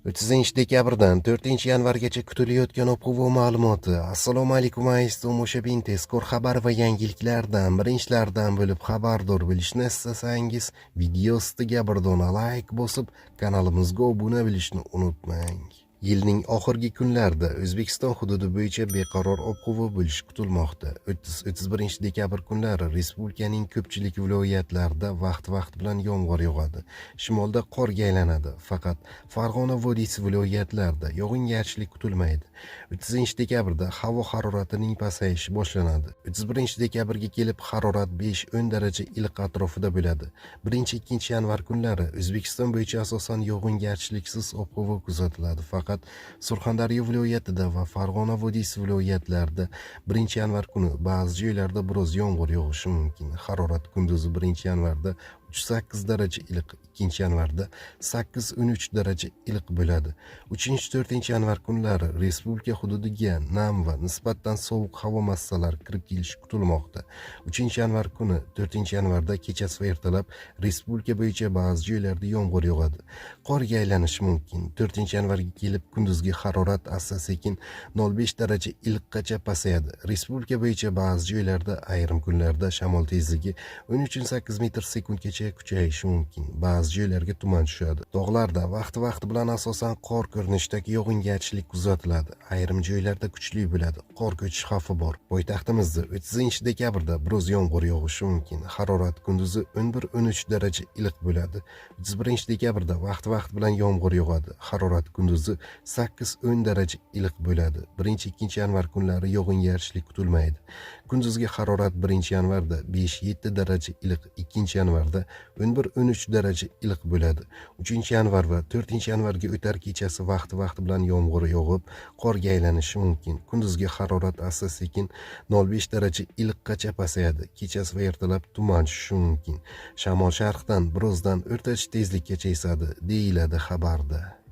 30 dekabrdan 4-yanvargacha kutilayotgan ob-havo ma'lumoti. Assalomu alaykum, aziz tomoshabin. Tezkor xabar va yangiliklardan birinchilardan bo'lib xabardor bo'lishni istasangiz, video ostiga bir dona layk bosib, kanalimizga obuna bo'lishni unutmang. Yilning oxirgi kunlarida O'zbekiston hududi bo'yicha beqaror ob-havo bo'lishi kutilmoqda. 30-31 dekabr kunlari respublikaning ko'pchilik viloyatlarida vaqti-vaqti bilan yomg'ir yog'adi. Shimolda qorga aylanadi. Faqat Farg'ona vodiysi viloyatlarida yog'ingarchilik kutilmaydi. 30 dekabrda havo haroratining pasayishi boshlanadi. 31 dekabrga kelib harorat 5-10 daraja iliq atrofida bo'ladi. 1-2 yanvar kunlari O'zbekiston bo'yicha asosan yog'ingarchiliksiz ob-havo kuzatiladi. Faqat Surxondaryo viloyatida va Farg'ona vodiysi viloyatlarida 1 yanvar kuni ba'zi joylarda biroz yomg'ir yog'ishi mumkin. Harorat kunduzi 1 yanvarda 3-8 daraja iliq, 2 yanvarda 8-13 daraja iliq bo'ladi. 3-4 yanvar kunlari respublika hududiga nam va nisbatan sovuq havo massalari kirib kelishi kutilmoqda. 3 yanvar kuni 4 yanvarda kechasi va ertalab respublika bo'yicha ba'zi joylarda yomg'ir yog'adi. Qorga aylanishi mumkin. 4 yanvarga kelib kunduzgi harorat asta-sekin 0,5 daraja iliqqacha pasayadi. Respublika bo'yicha ba'zi joylarda ayrim kunlarda shamol tezligi 13,8 metr sekundgacha kuchayishi mumkin. Ba'zi joylarga tuman tushadi. Tog'larda vaqti-vaqti bilan asosan qor ko'rinishidagi yog'ingarchilik kuzatiladi. Ayrim joylarda kuchli bo'ladi. Qor ko'chish xavfi bor. Poytaxtimizda 30 dekabrda biroz yomg'ir yog'ishi mumkin. Harorat kunduzi 11-13 daraja iliq bo'ladi. 31 dekabrda vaqti-vaqti bilan yomg'ir yog'adi. Harorat kunduzi 8-10 daraja iliq bo'ladi. 1-2 yanvar kunlari yog'ingarchilik kutilmaydi. Kunduzgi harorat 1 yanvarda 5-7 daraja iliq, 2 yanvarda 11-13 daraja iliq bo'ladi. 3 yanvar va 4 yanvarga o'tar kechasi vaqti-vaqti bilan yomg'ir yog'ib, qorga aylanishi mumkin. Kunduzgi harorat asta-sekin 0,5 daraja iliqqacha pasayadi. Kechasi va ertalab tuman tushishi mumkin. Shamol sharqdan birozdan o'rtacha tezlikkacha esadi, deyiladi xabarda.